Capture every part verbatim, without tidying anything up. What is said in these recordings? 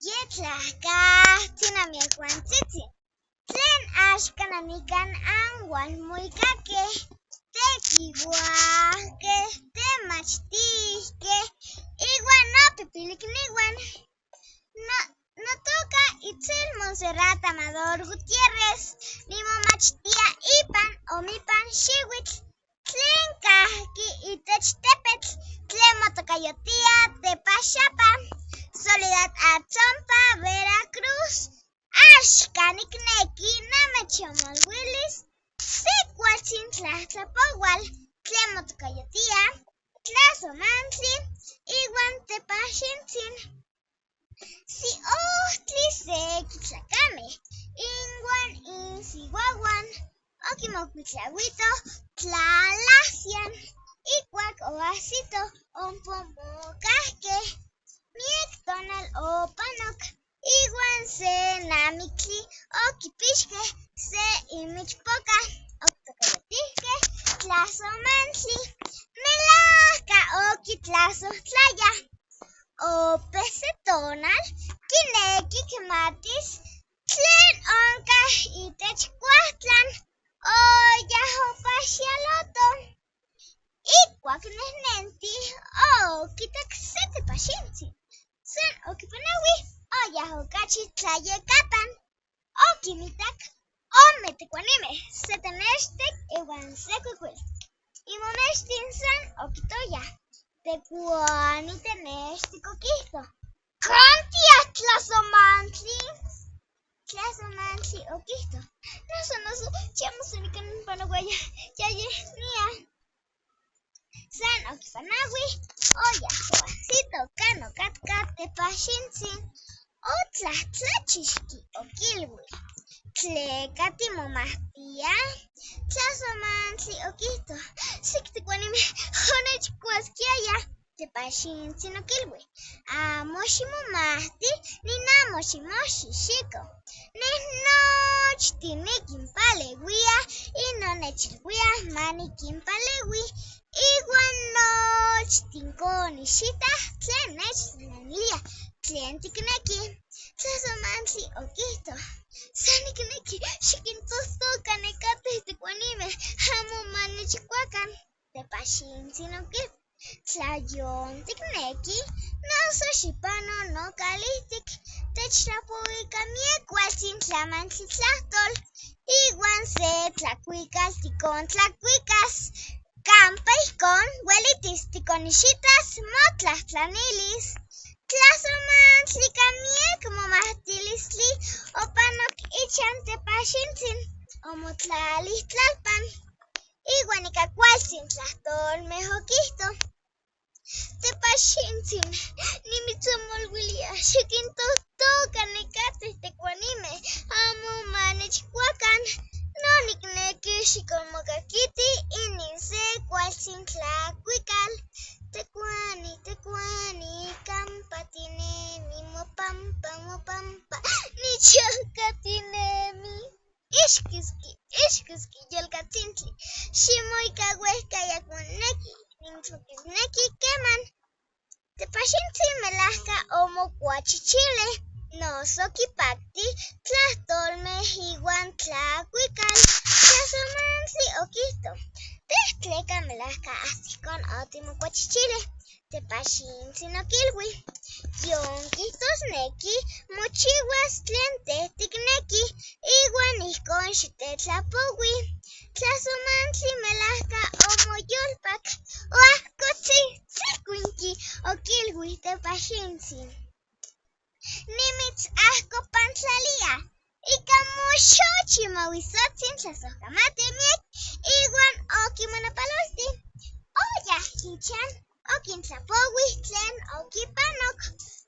Yetlaj kajtsin namiekwantsitsin. Tlen axka nanikan anwan muikakej, tekiwajkej, temachtijkej, iwan nopipilik niwan. No, notoka itzel Montserrat Amador Gutiérrez, nimomachtia ipan omipan xiwitl tlen kajki itech tepetl tlen motokayotia Tepaxapa, Soledad Atzompa, Veracruz. Axka nikneki namechonmolwilis se kualtsin tlajtlapowal tlen motokayotia Tlasomantli iwan Tepaxintsin. Si ojtli seki tlakamej inwan insiwawan okimokuitlauitoj tlalajsian, ikuak oajsitoj ompa mokajkej, miek tonal opanok iwan se namiktli okipixkej, se inmichpoka, okitokayotijkej Tlasomantli. Melajka okitlasojtlaya. Opejse tonal kineki kimatis tlen onkaj itech kuajtlan. Oyaj opaxialoto. Ikuak nejnentij, okitak se tepaxintsin. San okipanauij, oyaj okachi tlayekapan. Okimitak ome tekuanimej, se tenextek iwan se kuikuil. Imonextin san okitoya. Tekuani tenextek okijtoj: ¿Kan tiaj, Tlasomantli? Tlasomantli okijtoj: Noso, noso, chamo sonikan panowaya, ya yej niaj. San okipanauij, oyaj oajsitoj kan okatka tepaxintsin. Otlajtlachixki, okilwi: ¿Tleka timomajtiaj? Tlasomantli okijtoj: Seki tekuanimej onechkuaskiaya. Tepaxintsin okilwi: Amo ximomajti, nin amo ximoxixiko. Nej nochtin nikinpaleuia, inon nechilwia ma nikinpaleui, iwan nochtin konixitaj tlen nechtlajtlaniliaj tlen tikneki. Tlasomantli okijtoj: San nikneki xikintojtoka nekatej tekuanimej, amo ma nechkuakan. Tepaxintsin okijtoj: Tla yon tikneki, noso xipano nokalijtik, techtlapouika miek kualtsin tlamantli tlajtol, iwan se tlakuikal tikontlakuikas. Kampa ijkon welitis tikonixitas motlajtlanilis. Tlasomantli ika miek momajtilistli opanok ichan tepaxintsin, omotlalij tlalpan. Iwan ika kualtsin tlajtolmej okijtoj: Tepaxintsin, nimitzonmolwilia, xikintojtoka nekatej tekuanimej, amo ma nechkuakan. No nikneki xikonmokakiti inin se kualtsin tlakuikal. Tekuani, tekuani, kampa tinemi, mopampa, mopampa, nichonka tinemi. Ixkiski, ixkiski yolkatsintli, ximoika wejka, yak moneki nintokisneki keman. Tepaxintsin melajka omokuachichilij, noso kipaktij tlajtolmej iwan tlakuikal. Tlasomantli okijtoj: Tej tleka melajka ajtikon otimokuachichilij? Tepaxintsin okilwi: Yon kijtosneki mochiwas tlen tej tikneki, iwan ijkon xitetlapouij. Tlasomantli melajka omoyolpak, oajkotsijtsikuinki, okilwi tepaxintsin: Nimitsajkopantlalia ika moxochil mawisotsin, tlasojkamatij miek iwan okimonapaloltij. Oyaj ichan, okintlapouij tlen okipanok.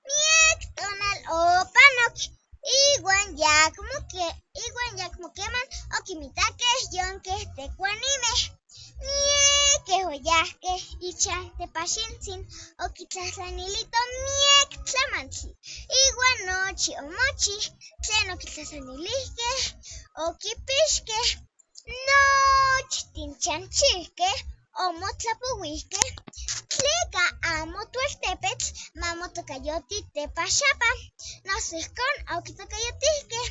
Miek tonal opanok, iwan yak moke-, iwan yak mokeman okimitakej yonkej tekuanimej. Miekej oyajkej ichan tepaxintsin, okitlajtlanilitoj miek tlamantli, iwan nochi omochij tlen okitlajtlanilijkej, okipixkej. Nochtin chanchijkej omotlapouijkej Tleka amo tueltepetl ma motokayoti tepaxapa. Noso ijkon okitokayotijkej.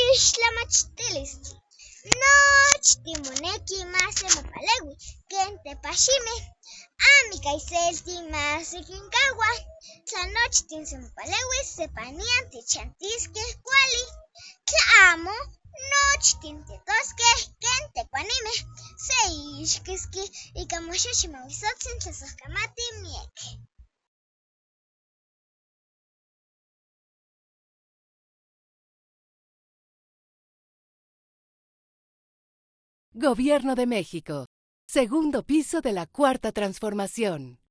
Ixtlamachtilistli. Nochtin moneki ma semopalewi ken tepaximej. Amikaj iselti ma sekinkawa. Tla nochtin semopalewis, sepanian techantiskej kuali. Tla amo, nochtin tietoskej ken tekuanimej. Seixkiski ika moxoxi mawisotzin tlasojkamati miek. Gobierno de México. Segundo piso de la Cuarta Transformación.